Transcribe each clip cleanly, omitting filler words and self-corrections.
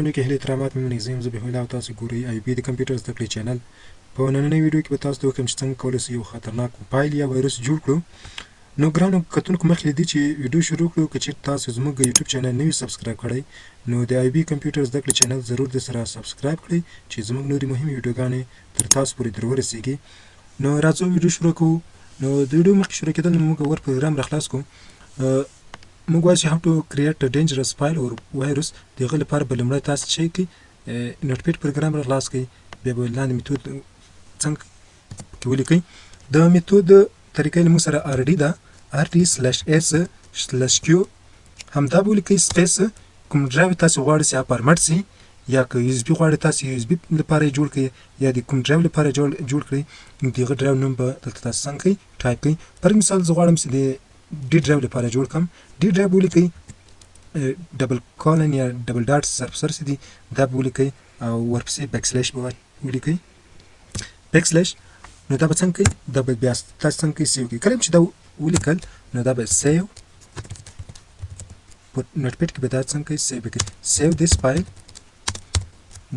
نیکې هیلې احترامات مې منئ. زه یم ذبیح الله او تاسو ګورئ آی بي د کمپیوټر زده کړې چینل. په نننۍ ویډیو کې به تاسو ته وښیم چې څنګه کولی شو یو خطرناک فایل یا وایرس جوړ کړو. نو ګرانو کتونکو، مخکې له دې چې ویډیو شروع کړو، که چېرته تاسو زموږ یوټیوب چینل نه وي subscribe کړی، نو د آی بي کمپیوټر زده کړې چینل ضرور د سره subscribe کړئ چې زموږ نورې مهمې ویډیوګانې تر تاسو پورې در ورسېږي. نو راځو ویډیو شروع کوو. نو د ویډیو مخکې شروع کېدل موږ Word پروګرام را خلاص کوو. موږ وایو چې how to create a dangerous file or virus. د هغه لپاره به لومړی تاسو چې کوئ، Notepad پروګرام را خلاص کړئ. بیا به لاندې میتود څنګه کې ولیکئ. د میتود طریقه له موږ سره rd ده، rd /s/q همدا به ولیکئ، space، کوم ډرایو تاسو غواړئ چې فارمټ شي، یا که USB غواړئ تاسو USB لپاره جوړ کړئ، یا د کوم ډرایو لپاره جوړ کړئ، نو د هغه ډرایو نوم به دلته تاسو څنګه کوئ، ټایپ کړئ. پر مثال زه غواړم چې د D ډرایو لپاره جوړ کړم، D ډرایو ولیکئ، double colon یا double dot سر په سر دي، دا به ولیکئ او ورپسې backslash به ولیکئ، backslash. نو دا به څنګه کوي؟ دا به بیا تاسو څنګه کوي؟ save کوي. کله چې دا ولیکل، نو دا به save په Notepad کې به دا څنګه کوي؟ save کوي. Save this file,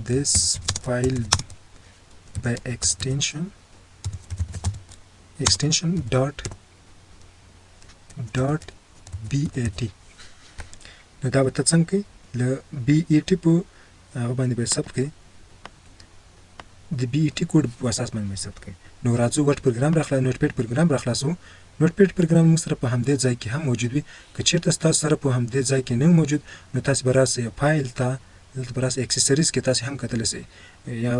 this file by extension dot bat. نو دا به ته څنګه کوي؟ له bat په هغه باندې به ثبت کوي، د bat code په اساس باندې به ثبت کوي. نو راځو Word پروګرام راخلا Notepad پروګرام راخلاصو. Notepad پروګرام موږ سره په همدې ځای کې هم موجود وي. که چېرته ستاسو سره په همدې ځای کې نه موجود، نو تاسو به راسئ فایل ته، دلته به راسئ accessories کې تاسو هم کتلی شئ، یا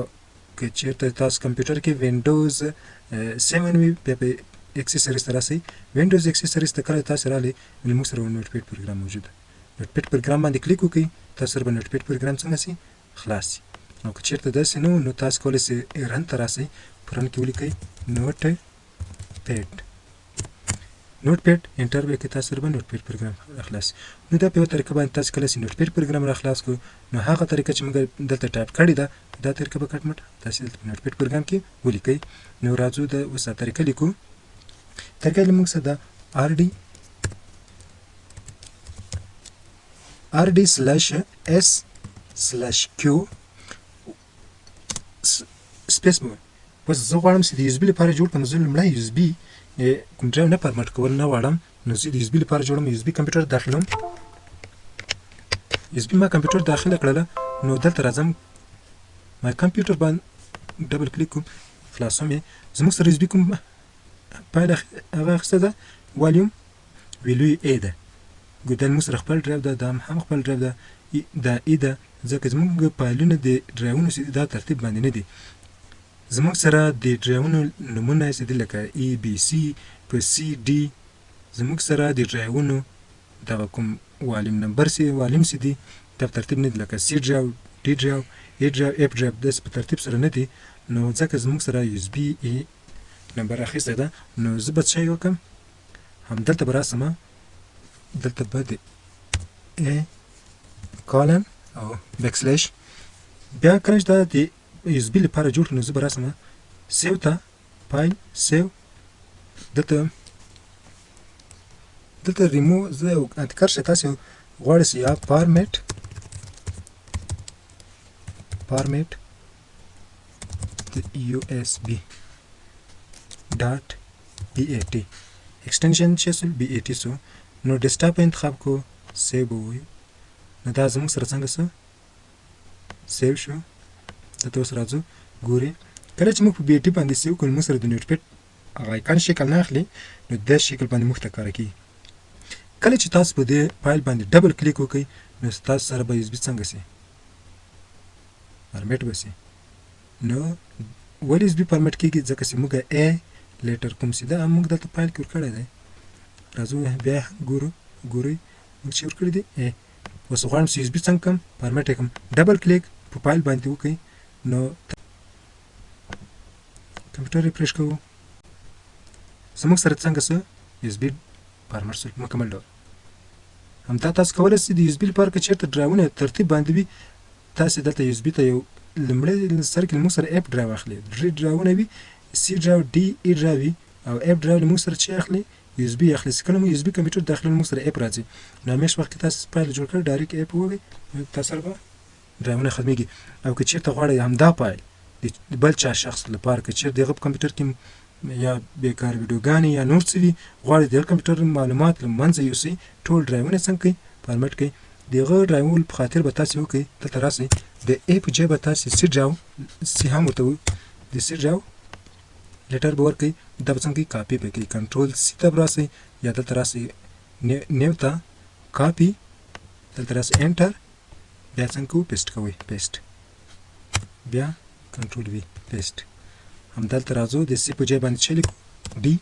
که چېرته تاسو کمپیوټر کې وینډوز 7 وي، بیا به accessories ته راسئ. Windows accessories ته کله تاسو راغلئ، نو موږ سره Notepad پروګرام موجود ده. Notepad پروګرام باندې کلیک وکړئ، تاسو سره به Notepad پروګرام څنګه سي؟ خلاص سي. او که چېرته داسې نه، نو تاسو کولی شئ run ته راسئ، په run کې ولیکئ Notepad، Notepad، enter به کړئ، تاسو سره به Notepad پروګرام راخلاص. نو دا په یوه طریقه باندې تاسو کله چې Notepad پروګرام راخلاص کړو، نو هغه طریقه چې موږ دلته ټایپ کړې ده، دا طریقه به کټ مټ تاسو دلته په Notepad پروګرام کې ولیکئ. نو راځو د اوس دا طریقه لیکو. طریقه له موږ سره ده rd /s/q space. مو اوس زه غواړم چې د USB لپاره جوړ کړم. زه لومړی USB کوم ډرایو نه فارمټ کول نه غواړم، نو زه د USB لپاره جوړم. USB کمپیوټر داخلوم. USB ما کمپیوټر داخله کړله. نو دلته راځم، my computer باندې double click کوم، خلاصوم یې. زموږ سره USB کوم فایل هغه اخیسته ده؟ volume value E ده. ګودل موږ سره خپل ډرایو ده، دا هم خپل ډرایو ده، دا E ده، ځکه زموږ فایلونه د ډرایوونو چې دا ترتیب باندې نه دي. زموږ سره د ډرایوونو نمونه چې دي، لکه A B C په C D، زموږ سره د ډرایوونو دغه کوم volume number سي، volume سي دي، دا په ترتیب نه دي، لکه C drive، D drive، E drive، F drive، داسې په ترتیب سره نه دي. نو ځکه زموږ سره USB E نمبر اخیستی ده. نو زه به څه وکړم؟ همدلته به راسم، دلته به د A colon او backslash. بیا کله چې دا د USB لپاره جوړ کړو، نو زه به راسم save ته، file، save. دلته ریمو زه یو کرښه تاسو غواړئ چې یا format د USB.bat extension چې سو bat سو، نو desktop انتخاب کو، save به وایو. نو دا زموږ سره څنګه سو؟ save شو. دلته اوس راځو، ګوري، کله چې موږ په bat باندې save کړو، موږ سره د Notepad هغه icon شکل نه اخلي، نو د شکل باندې موږ ته کار کوي. کله چې تاسو په دې فایل باندې double click وکړئ، نو تاسو سره به USB څنګه سي؟ فارمیټ به سي. نو ولې USB format کېږي؟ ځکه چې موږ A letter کوم سي ده، موږ دلته فایل کې ورکړی دی. راځو بیا ګورو. ګورئ، موږ چې ورکړی دی A. اوس غواړم چې USB څنګه کړم؟ فارمیټ یې کړم. Double click په فایل باندې وکړئ، نو کمپیوټر refresh کوو، زموږ سره څنګه سو؟ USB format سو مکمل ډول. همدا تاسو کولی شئ د USB لپاره، که چېرته ډرایوونه ترتیب باندې وي، تاسو دلته USB ته یو لومړی سر کې موږ سره F drive اخلي. درې ډرایوونه وي، C drive، D، E drive وي، او F drive موږ سره چې اخلي؟ USB اخلي. چې کله موږ USB کمپیوټر داخلي، موږ سره F راځي. نو همیش وخت کې تاسو فایل جوړ کړئ، direct F ووایئ، تاسو سره به ډرایوونه ختمیږي. او که چیرته غواړئ همدا فایل د بل چا شخص لپاره، که چیرته د هغه په کمپیوټر کې یا بیکار ویډیوګانې یا نور څه وي، غواړئ د هغه کمپیوټر معلومات له منځه یوسئ، ټول ډرایوونه څنګه کوئ؟ فارمټ کوئ. د هغه ډرایوونو په خاطر به تاسې وکړئ، دلته راسئ، د A په ځای به تاسې سي ډرایو، سي هم ورته د سي ډرایو لیټر به ورکړئ. دا به څنګه کوئ؟ کاپي به کوئ، کنټرول سي ته به راسئ یا دلته راسئ نیو ته کاپي، دلته راسئ انټر، بیا څنګه کوو؟ پیسټ کوئ، پیسټ، بیا کنټرول وي پیسټ. همدلته راځو، د سي په ځای باندې څه لیکو؟ ډي،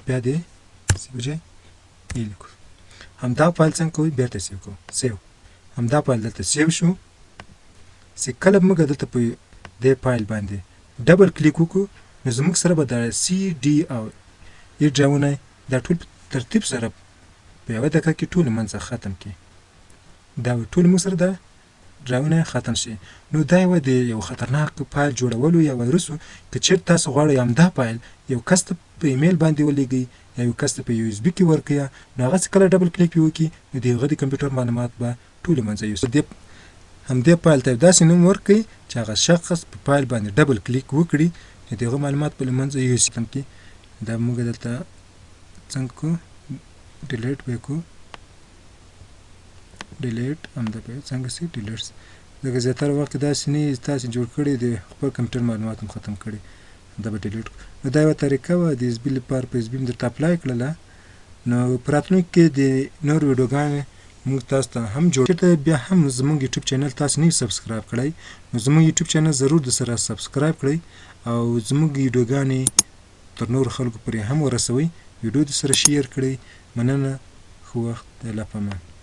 بیا د سي په ځای ای لیکو. همدا فایل څنګه کوو؟ بیرته سیو کوو، سیو. همدا فایل دلته سیو شو. چې کله موږ دلته په دې فایل باندې ډبل کلیک وکړو، نو زموږ سره به د سی، ډي او ای ډرایوونه دا ټول په ترتیب سره په یوه دقیقه کې ټول منځه ختم کړي. دا ټول موږ سره دا ډرایوونه ختم شي. نو دا یوه د یو خطرناک فایل جوړولو یا وایرس و. که چېرته تاسو غواړئ همدا فایل یو کس ته په ایمیل باندې ولیږئ یا یو کس ته په یو اس بي کې ورکړئ، نو هغه چې کله ډبل کلیک پرې وکړي، نو د هغه د کمپیوټر معلومات به ټول منځه یوسي. همدې فایل ته یو داسې نوم ورکړئ چې هغه شخص په فایل باندې ډبل کلیک وکړي، نو د هغه معلومات به له منځه یوسي. دا موږ دلته څنګه کړو؟ ډیلیټ به یې کړو، ډیلیټ همدا به څنګه سي ډیلیټ سي. ځکه زیاتره وخت کې داسې نه وي تاسې جوړ کړي د خپل کمپیوټر معلومات هم ختم کړي، دا به ډیلیټ کړو. نو دا یوه طریقه وه د اس بي لپاره، په اس بي مې درته اپلای کړله. نو په راتلونکي کې د نور ویډیوګانې موږ تاسو ته هم جوړ. چېرته بیا هم زموږ یوټیوب چینل تاسو نه سبسکرایب کړئ، نو زموږ یوټیوب چینل ضرور د سره سبسکرایب کړئ او زموږ ویډیوګانې تر نورو خلکو پورې هم ورسوئ، ویډیو د سره شیر کړئ. مننه، ښه وخت، د الله په امان.